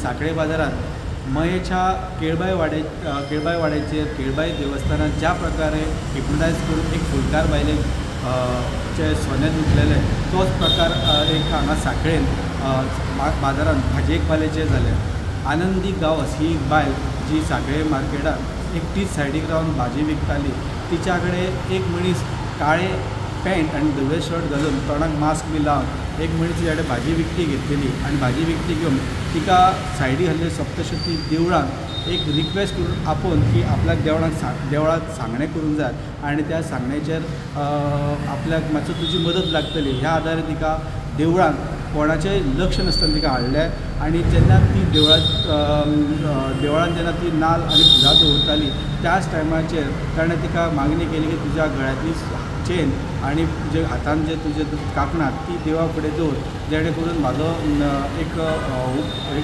सांखळे बाजारात मयेच्या केळबाय वाड्याचेर केळबाय देवस्थानात ज्या प्रकारे हिप्नोटायज करून एक फुलकार बायलेक चे सोने लुटलेले तोच प्रकार एक हांगा सांखळेन बाजारान भाजयेक बायलेचेर जालें। आनंदी गांवस ही बायल जी सांखळे मार्केटात एकटीच सायडीक रावन भाजी विकताली, तिच्या कडेन एक मनीस काळे पॅन्ट आनी धवे शर्ट घालून तोंडाक मास्क बी लावन एक मनीस तिच्या कडेन भाजी विकती घेतलेली आनी भाजी विकती घेवन तिका सायडी घाल्ले सप्तशती देवळान एक रिक्वेस्ट करून आपोवन की आपल्याक देवळाक सांगणें करूंक जाय आनी त्या सांगण्याचेर आपल्याक मातसो तुजी मदत लागतली ह्या आदारे तिका देवळान कोणाचें लक्ष नासतना तिका हाडलें आनी जेन्ना ती देवळान जेन्ना ती नाल आनी फुलां दवरताली त्याच टायमाचेर ताणें तिका मागणी केली की तुज्या गळ्यांतली चेन आनी तुजे हातान जे तुजे कांकणां ती देवा फुडें दवर, जेणे करून म्हाजो एक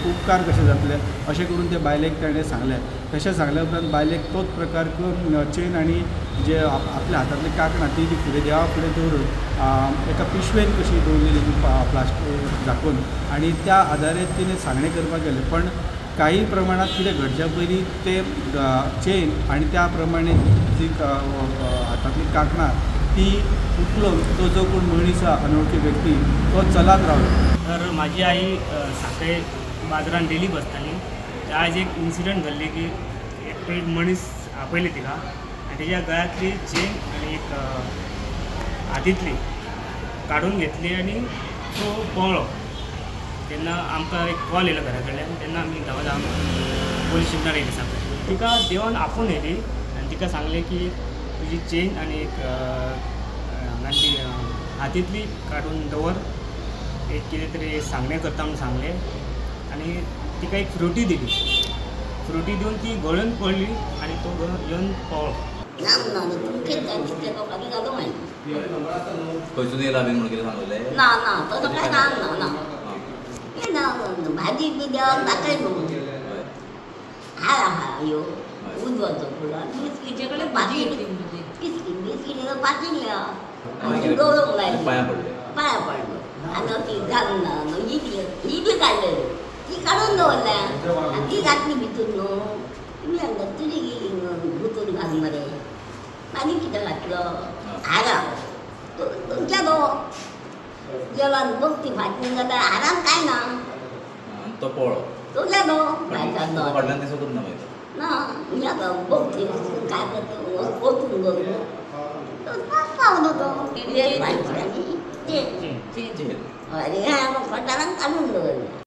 उपकार कशें जातले अशें करून ते बायलेक ताणें सांगलें। तशें सांगल्या उपरांत बायलेक तोच प्रकार करून चेन आनी जे आपल्या हातांतली कांकणां ती फुडें देवा फुडें दवरून एका पिशवेन कशी दवरलेली प्लास्टीक झाकून आनी त्या आदारे तिणें सांगणें करपाक गेलें। पण काही प्रमाणात कितें घडच्या पयलीं ते चेन आनी त्या प्रमाणे जी हातांतली कांकणां ती उखलून तो जो कोण मनीस आसा अनवळखी व्यक्ती तो चलात रावलो। तर म्हाजी आई सांखळे बाजारान डेली बसताली। आज एक इन्सिडंट घडली की एक मनीस आपयले तिका आनी तेज्या गळ्यांतली चेन आनी एक हातींतली काडून घेतली आनी तो पळ्ळो। तेन्ना आमकां एक कॉल येयलो घरा कडल्यान, तेन्ना आमी धांवा धांवन पोलीस स्टेशनार येयले सांखळे। तिका देवान आपोवन येयली आनी तिका सांगलें की तुजी चेन आनी एक हांगा ती हातींतली काडून दवर, एक कितें तरी सांगणें करता म्हणून सांगलें आनी तिका एक फ्रुटी दिली। फ्रुटी दिवन ती गळून पडली आनी तो येवन पळ्ळो। ना ना तुमचेच जाय तितले लोकांनी घालूं मागीर खंयसून येयला बी म्हणून कितें सांगलें? ना ना तसो कांय ना ना ना ना भाजी बी देवाक दाखय न्हू हार आहा ह्यो उजवाचो फुलां बिस्किटे कडेन भाजी बिस्किट पाकीट आनी गवळोंक लायली, पांयां पडले, पांयां पडलो आनी ती घालून ही ही बी काडलेली ती काडून दवरल्या आनी ती घातली भितून न्हू। तुमी सांगता तुजी गुतून घाल मरे आनी कितें घातलो हारा तुमच्या न्हू देवान बघ ती फाटली जाल्यार हारान कांय ना तो पळ्ळो तो गेलो भायल्यान फाटल्यान दिसूंकच ना मागीर ना या बघ ती काय करता वचून गेलो तो पावलो तो आनी ते हय फटारान काडून दवरलें।